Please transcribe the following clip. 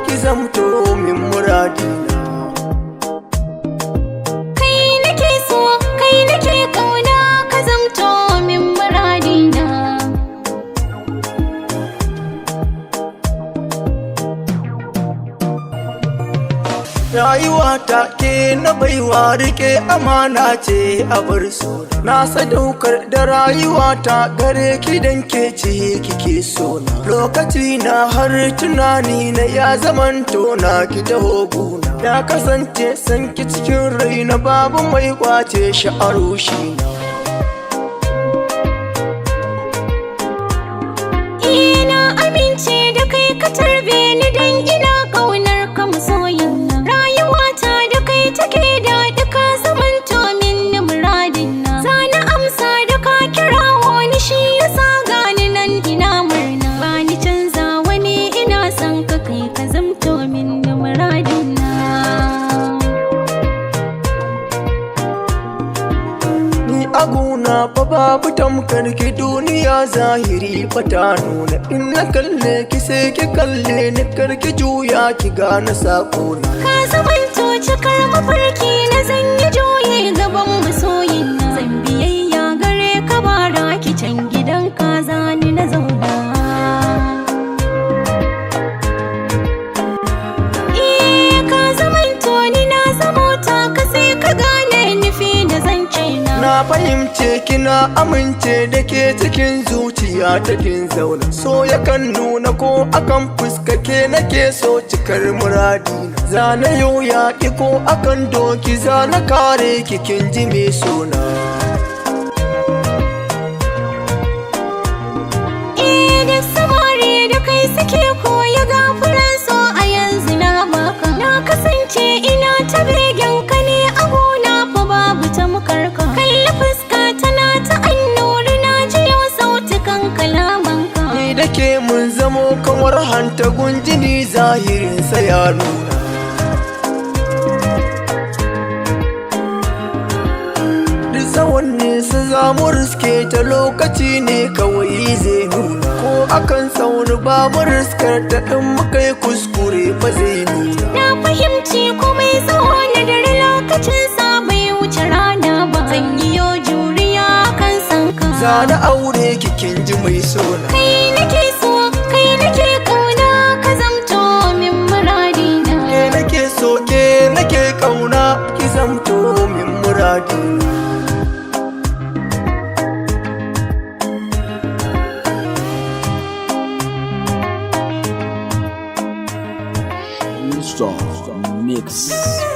ki zamto min muradina. Kai nake so, kai nake kauna, ka zamto min muradina. Rayuwa ta ke na baiwa, rike amana ce a bar so. Na sadaukar da rayuwa ta gare ki dan ke ce kike so na. Lokaci na har tunani na ya zamanto na ki taho guna. Ya kasance san ki cikin raina, babu mai kwace shi a rushi na. Ina amince da kai, ka tarbe ni dan ina kaunar ka masoyin. Rayuwata da kai take daɗi, ka zamanto min muradin na. Zana amsa da ka kirawo ni, shi yasa gani nan ina murna. Ba ni canza wani, ina son ka, kai ka zamto min muradin na. Ni aguna fa babu tamkar ki, duniya zahiri fa ta nuna. In na kalle ki sai ki kalle ni, kar ki juya ki gane sako na. Ka zamanto cikar mafarki na, zan yi juye gaban masoyin na. Zan biyayya gare ka, bara ki can gidan ka zani na zauna. Eh, ka zamanto ni na zamo ta ka, sai ka gane nufi da zance na. Na fahimce kina amince da ke cikin zuciya ta kin zauna. So yakan nuna ko akan fuska, ke nake so cikar muradina. Zana yau yaƙi ko akan doki, zana kare ki, kin ji me sona. Eh, da samari da kai suke koya gafuran so, a yanzu na baka. Na kasance ina ta begen ka ne, a gona fa babu tamkar ka. Kalli fuska tana ta annuri, na jiyo sautukan kalaman ka. Ni da ke mun zamo kamar hanta gunjini, zahirinsa ya nuna. Duk tsawon nesa za mu riske ta, lokaci ne kawai zai nuna. Ko akan tsauni babu riskar ta, in muka yi kuskure ba zai nuna. Na fahimci komai tsawo na dare, lokacin sa bai wuce rana ba. Zan yi yo juriya kan san ka. Zana aure kikin ji mai sona. Kai nake so, kai nake kauna, ka zamto min muradina. Ke nake so, ke nake kauna, ki zamto min muradina. Mix.